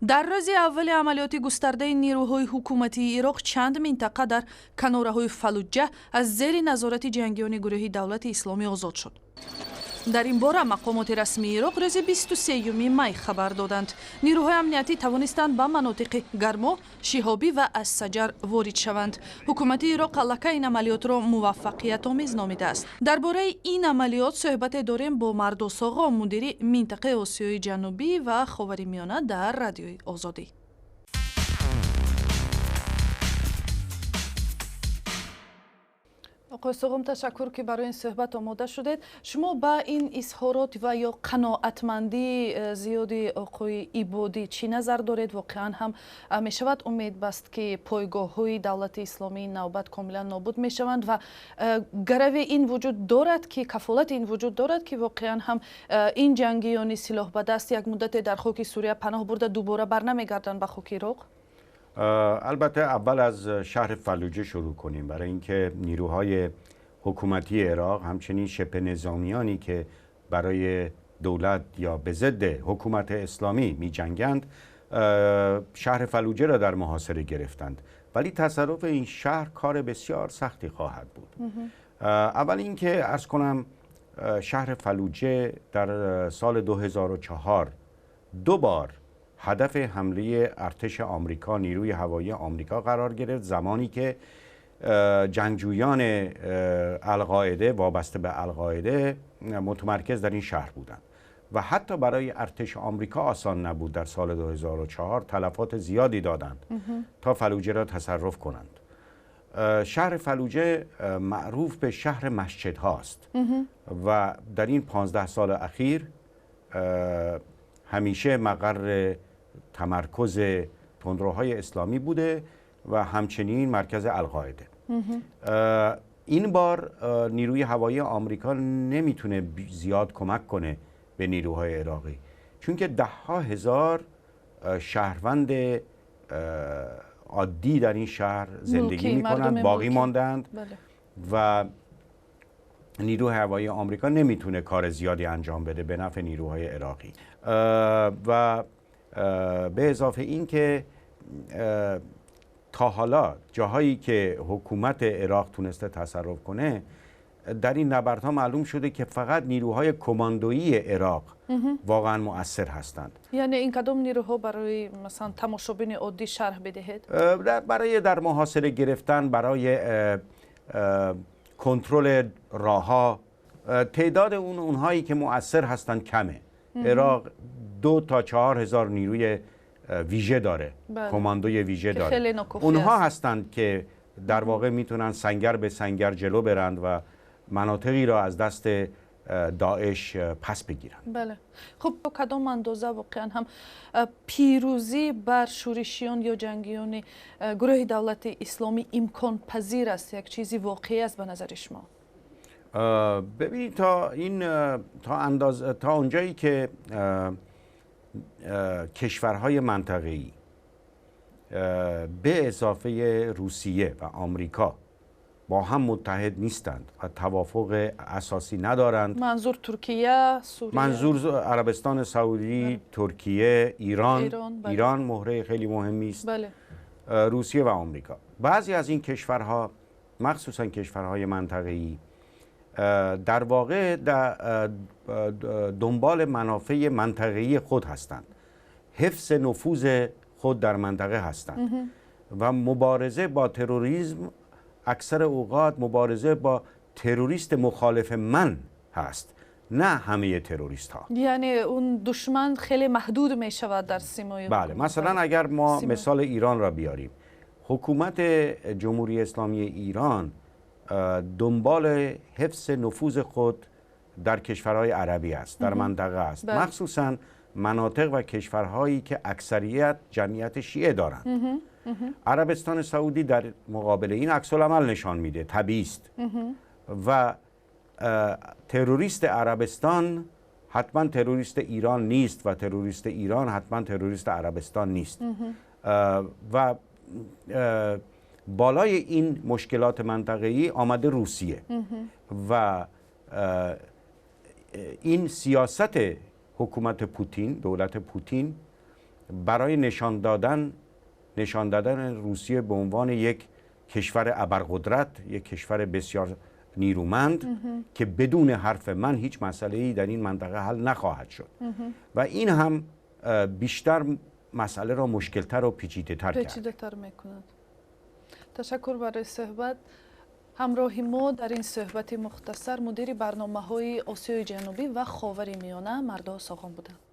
Дар рӯзи аввали амалиёти густардаи нерӯҳои ҳукуматии Ироқ, чанд минтақа дар канораҳои Фалуҷа аз зери назорати ҷангиёни гурӯҳи Давлати Исломӣ озод шуд. Дар ин бора мақомоти расмии Ироқ рӯзи 23 май хабар доданд. Нерӯҳои амниятӣ тавонистанд ба манотиқи Гармо, Шиҳобӣ ва Ассаҷар ворид шаванд. Ҳукумати Ироқ аллакай ин амалиётро муваффақиятомез номидааст. Дар бораи ин амалиёт суҳбате дорем бо Мардосоғо, мудири минтақаи Осиёи Ҷанубӣ ва Ховари Миёна дар Радиои Озодӣ. Оқои Соғум, ташаккур, ки барои ин суҳбат омода шудед. Шумо ба ин изҳорот ва ё қаноатмандии зиёди оқои Ибодӣ чӣ назар доред? Воқеан ҳам мешавад умед баст, ки пойгоҳҳои Давлати Исломии ин навбат комилан нобуд мешаванд ва гарави ин вуҷуд дорад, ки кафолати ин вуҷуд дорад, ки воқеан ҳам ин ҷангиёни силоҳ ба даст як муддате дар хоки Сурия паноҳ бурда, дубора барнамегарданд ба хоки Ироқ? البته اول از شهر فلوجه شروع کنیم، برای اینکه نیروهای حکومتی عراق، همچنین شبه نظامیانی که برای دولت یا به ضد حکومت اسلامی می جنگند، شهر فلوجه را در محاصره گرفتند، ولی تصرف این شهر کار بسیار سختی خواهد بود. اول اینکه عرض کنم، شهر فلوجه در سال 2004 دو بار هدف حمله ارتش آمریکا، نیروی هوایی آمریکا قرار گرفت، زمانی که جنگجویان القاعده، وابسته به القاعده، متمرکز در این شهر بودند و حتی برای ارتش آمریکا آسان نبود. در سال 2004 تلفات زیادی دادند تا فلوجه را تصرف کنند. شهر فلوجه معروف به شهر مسجد هاست و در این 15 سال اخیر همیشه مقر تمرکز تندروهای اسلامی بوده و همچنین مرکز القاعده. این بار نیروی هوایی آمریکا نمیتونه زیاد کمک کنه به نیروهای عراقی، چون که ده ها هزار شهروند عادی در این شهر زندگی میکنند، باقی ماندند. و نیروی هوایی آمریکا نمیتونه کار زیادی انجام بده به نفع نیروهای عراقی. و به اضافه این که تا حالا جاهایی که حکومت عراق تونسته تصرف کنه، در این نبردها معلوم شده که فقط نیروهای کماندویی عراق واقعا مؤثر هستند. یعنی این کدام نیروها؟ برای مثلا تماشابین عادی شرح بدهید. برای در محاصره گرفتن، برای کنترل راهها، تعداد اونهایی که مؤثر هستند کمه. عراق 2 تا 4 هزار نیروی ویژه داره. کماندوی ویژه داره. اونها هستند که در واقع میتونن سنگر به سنگر جلو برند و مناطقی را از دست داعش پس بگیرند. بله، خب کدام اندازه واقعا هم پیروزی بر شورشیان یا جنگیان گروه دولت اسلامی امکان پذیر است، یک چیزی واقعی است به نظر شما؟ ببینید، تا انداز تا اونجایی که کشورهای منطقه‌ای به اضافه روسیه و آمریکا با هم متحد نیستند و توافق اساسی ندارند. منظور ترکیه، سوریه؟ منظور عربستان سعودی، ترکیه، ایران، ایران، بله. ایران مهره خیلی مهمی است. روسیه و آمریکا. بعضی از این کشورها، مخصوصا کشورهای منطقه‌ای، در واقع در دنبال منافع منطقه‌ای خود هستند، حفظ نفوذ خود در منطقه هستند و مبارزه با تروریسم اکثر اوقات مبارزه با تروریست مخالف من هست، نه همه تروریست ها. یعنی اون دشمن خیلی محدود می شود در سیمای بله، مثلا اگر ما مثال ایران را بیاریم، حکومت جمهوری اسلامی ایران دنبال حفظ نفوذ خود در کشورهای عربی است، در منطقه است. مخصوصا مناطق و کشورهایی که اکثریت جمعیت شیعه دارند. عربستان سعودی در مقابل این عکس العمل نشان میده، طبیعی است، و تروریست عربستان حتما تروریست ایران نیست و تروریست ایران حتما تروریست عربستان نیست. و بالای این مشکلات منطقه‌ای آمده روسیه و این سیاست حکومت پوتین، دولت پوتین برای نشان دادن روسیه به عنوان یک کشور ابرقدرت، یک کشور بسیار نیرومند که بدون حرف من هیچ مسئله ای در این منطقه حل نخواهد شد و این هم بیشتر مسئله را مشکلتر و پیچیده تر کرد. پیچیده تر میکند. تشکر برای صحبت. ҳамроҳи мо дар ин суҳбати мухтасар мудири барномаҳои Осиёи Ҷанубӣ ва Ховари Миёна Мардо Соғон буданд.